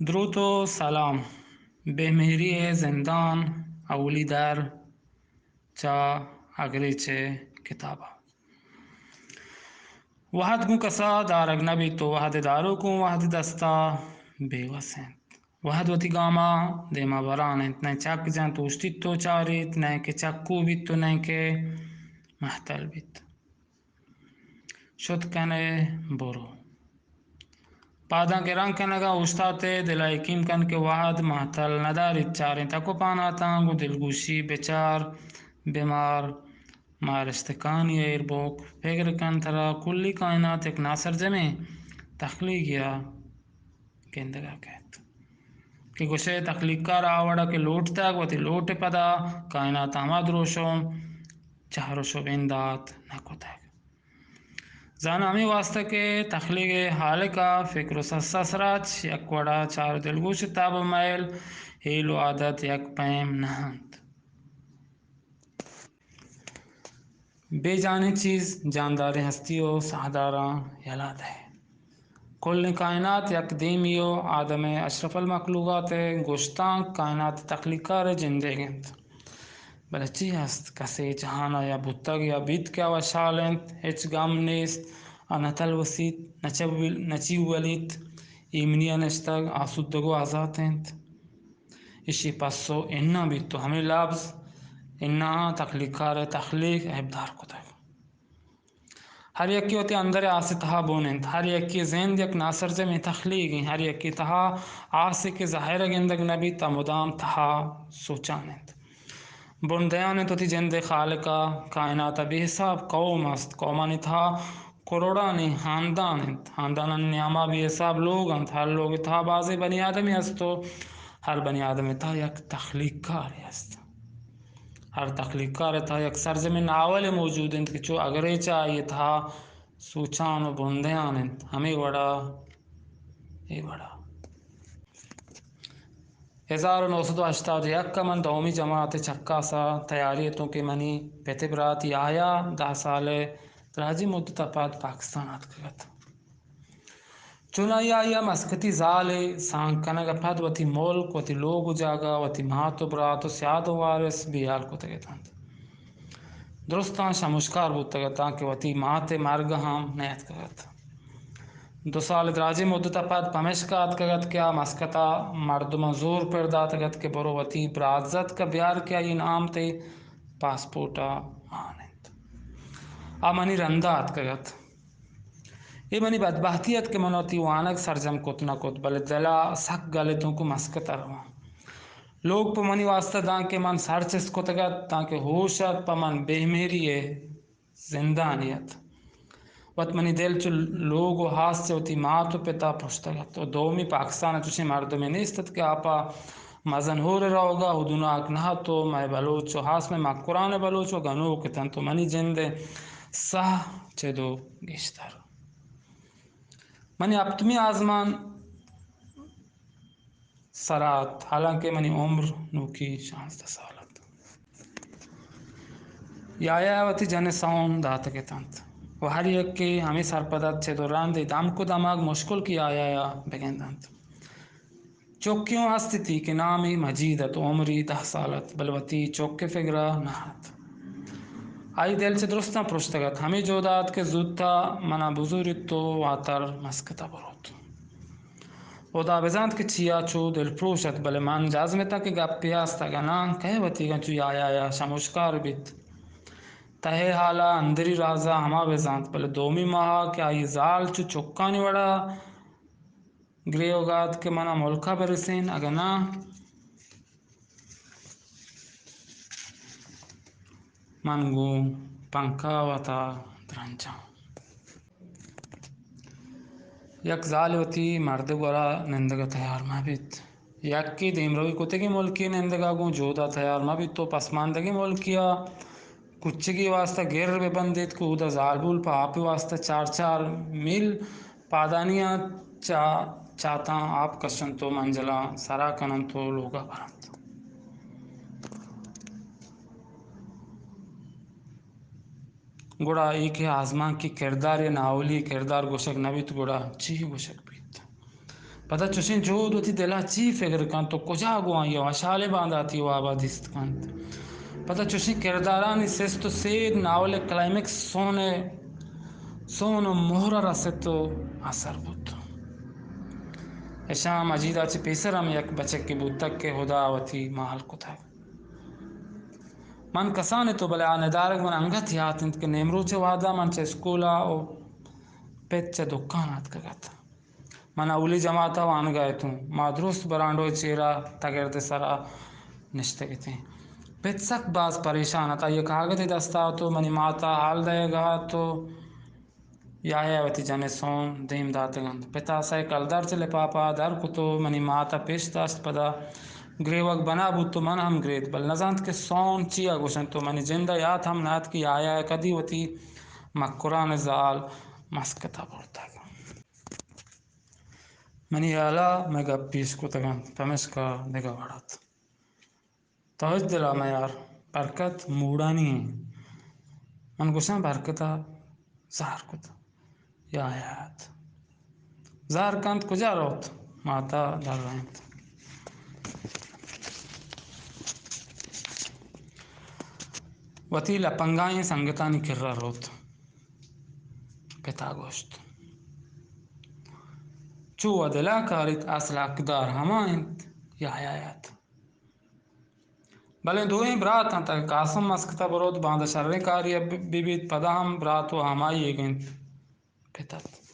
دروت و سلام۔ بے مہری ءِ زندان، اولی در، چہ اگریچ ءِ کتاب ءَ۔ وہد گوں کسا دارگ نہ بیت و وہد ءِ داروک گوں وہد ءِ دست ءَ بے وس انت۔ وہد وتی گاماں دیما بران انت، نئے چک جنت، اوشتیت و چاریت، نئے کہ چکو بیت و نئے کہ مہتل بیت۔ شت کن ءُ برو۔ پاداں گران کنگ ءَ اوشتات ءُ دل ءَ یکیم کن کہ وہد مہتل نداریت، چاریں تک و پاناتاں گوں دلگوشی بچار، بمار، مارشتکانی ایر بوک، پگر کن، ترا کلی کائنات یک ناسرجمیں تخلیقے ءَ گندگ ءَ کئیت کہ گوشئے تخلیقکار آ وڑ ءَ کہ لوٹتگ، وتی لوٹ ءِ پدا کائنات ءَ ہما دروشم چہر و شبین دات نہ کتگ۔ زاناں ہمے واسطہ کہ تخلیق ءِ ہالک ءَ فکر و سس ءَ سراچ یک وڑ ءَ چار و دلگوش ءِ تاب و مئیل، ہیل و عادت یک پیم نہ انت۔ بے جانیں چیز جانداریں ہستی و ساہداراں یلہ دئے۔ کلیں کائنات یک دیمی و آدم ءِ اشرف المخلوقات ءِ گوشتانک کائنات ءِ تخلیقکار ءِ جندیگ انت۔ بلے چی ہست؟ کسے جہان ءَ یا بوتگ یا بیت کہ آ وشحال انت، ہچ گم نیست، آ نہ تلوسیت، نہ چول-، نہ چیولیت، ایمنی ءَ نشتگ، آسودگ و آزات انت۔ ایشی پسو اناں بیت و ہمے لبز اناں تخلیقکار ءِ تخلیق عیبدار کتگ۔ ہر یکے وتی اندر ءِ آس ءِ تہا بن انت، ہر یکے ءِ زند یک ناسرجمیں تخلیق انت، ہر یکے ءِ تہا آسے کہ ظاہر ءَ گندگ نہ بیت، آ مدام تہا سوچان انت۔ بن دیان انت وتی جند ءِ خالق ءَ۔ کائنات ءَ بے حساب قوم است، قومانی تہا کروڑانی ہاندان انت، ہاندانانی نیاما بے حساب لوگ انت، ہر لوگ ءِ تہا بازیں بنی آدمے است و ہر بنی آدم ءِ تہا یک تخلیقکارے است۔ ہر تخلیقکار ءِ تہا یک سرجمیں ناولے موجود انت کہ چو اگریچ ءَ آئی ءِ تہا سوچان و بندیان انت۔ ہمے وڑا، اے وڑا۔ ہزار و نو سد و ہشتاد و یک ءَ من دومی جماعت ءِ چکاس ءَ تیاری اتوں کہ منی پت ءِ برات یحییٰ دہ سال ءِ دراجیں مدت ءَ پد پاکستان ءَ اتکگ ات۔ چونائی ءَ آئی ءَ مسکتی زالے سانگ کنگ ءَ پد وتی ملک، وتی لوگ و جاگہ، وتی مات و برات و سیاد و وارث بے ہیال کتگ اتنت۔ درستاں شموشکار بوتگ اتاں کہ وتی مات ءِ مرگ ءَ ہم نیاتکگ ات۔ دو سال ءِ دراجیں مدت ءَ پد پمیشکا اتکگ ات کہ آ مسکت ءَ مردماں زور پر داتگ ات کہ برو وتی برازتک ءَ بیار کہ آئی ءِ نام تئی پاسپورٹ ءَ مان انت۔ آ منی رند ءَ اتکگ ات۔ اے منی بدبہتی ات کہ من وتی وانگ سرجم کت نہ کت، بلے دل ءَ سک گل اتوں کہ مسکت ءَ رواں۔ لوگ پہ منی واسطہ دانکہ من سر چست کتگ ات، دانکہ ہوش ات، پہ من بے مہری ءِ زندانے ات۔ وت منی دل چو لوگ و ہاس چہ وتی مات و پت ءَ پرشتگ ات۔ و دومی پاکستان ءَ چوشیں مردمے نیست ات کہ آ پہ مزن ہور ءِ روگ ءَ ہدوناک نہ ات و مئے بلوچ و ہاس مئے مکران ءِ بلوچ و گنوک اتنت و منی جند ءِ ساہ چد و گیشتر۔ منی ہپتمی آزمان سرا ات، حالانکہ منی عمر نوکی شانزدہ سال ات۔ یحییٰ ءَ وتی جن ءِ سون داتگ اتنت و ہر یکے ہمے سرپد ات چد و رند اے دمک و دمگ مشکل کہ یحییٰ ءَ بگندنت۔ چکے اوں ہست اتی کہ نامی مجید ات و عمری دہ سال ات، بلے وتی چک ءِ فگر ءَ نہ ات۔ آئی دل چہ درستاں پرشتگ ات، ہمے جہد ءَ ات کہ زوت ءَ من ءَ بزوریت و واتر مسکت ءَ بروت۔ ہدا بزانت کہ چیا چو دلپروش ات، بلے من جزم اتاں کہ گپے است، اگاں ناں کئے وتیگاں چو یحییٰ ءَ شموشکار بیت۔ تہ ءِ حال ءَ اندری راز ءَ ہما بزانت، بلے دومی ماہ ءَ کہ آئی ءِ زال چو چکانی وڑ ءَ گریوگ ءَ ات کہ من ءَ ملک ءَ برسین، اگاں ناں من گوں پنکہ ءَ وت ءَ درنجاں۔ یک زالے وتی مرد ءِ گور ءَ نندگ ءَ تیار مہ بیت۔ یکے دیمروی کتگیں ملکے نندگ ءَ گوں جہد ءَ تیار مہ بیت و پسماندگیں ملکے ءَ کچگے واسطہ گر بہ بندیت کہ اودا زالبول پہ آپ ءِ واسطہ چار چار میل پادانی ءَ چا-، چاتاں آپ کشنت و منجلاں سرا کننت و لوگ ءَ برنت۔ گڑا اے کہ آزمانکی کردار یا ناولی کردار گوشگ نہ بیت، گڑا چی گوشگ بیت؟ پدا چوشیں جہد وتی دل ءَ چی فکر کنت و کجا گوں آئی ءَ وشحالیں بانداتی واب ءَ دیست کنت؟ پدا چوشیں کردارانی سست و سیر ناول ءِ کلائمیکس سون ءَ، سون و مہر ءَ رست و اثر بوت۔ اشاں مجید ءَ چہ پیسر ہم یک بچکے بوتگ کہ ہدا وتی مہل کتگ۔ من کسان اتوں، بلے آ ندارگ من انگت یات انت کہ نیمروچ ءِ وہد ءَ من چہ اسکول ءَ و پت چہ دکان ءَ اتکگ ات۔ من اولی جماعت ءَ وانگ ءَ اتوں۔ ما درست برانڈو ءِ چیر ءَ تگرد ءِ سر ءَ نشتگ اتیں۔ پت سک باز پریشان ات۔ آئی ءَ کاگدے دست ءَ ات و منی مات ءَ حال دئیگ ءَ ات و یایا ءَ وتی جن ءِ سون دیم داتگ انت۔ پت ءَ سئے کلدار چہ لپاپ ءَ در کت و منی مات ءَ پیش داشت۔ پدا گریوگ بنا بوت و من ہم گریت، بل نزانت کہ سون چیا گوشنت و منی جند ءَ یات ہم نہ ات کہ یایا ءَ کدی وتی مکران ءِ زال مسکت ءَ برتگ۔ منی ہیال ءَ مئے گپ پیش کتگ انت، پمیشکا دگہ وڑ ات۔ تو ہچ دل ءَ میار، برکت موڑانی انت۔ من گوشاں برکت ءَ زہر کت۔ یایا ات۔ زہر کنت کجا روت؟ مات ءَ درائینت۔ وتی لپنگائیں سنگتانی کرا روت۔ پت ءَ گوشت۔ چو و دل ءَ کاریت، اصل حقدار ہما انت۔ یایا ات۔ بلے دوئیں برات انت، اگہ قاسم مسکت ءَ بروت، باندا شریں کارے بہ بیت، پدا ہم برات و ہمائی ئیگ انت۔ پت ات۔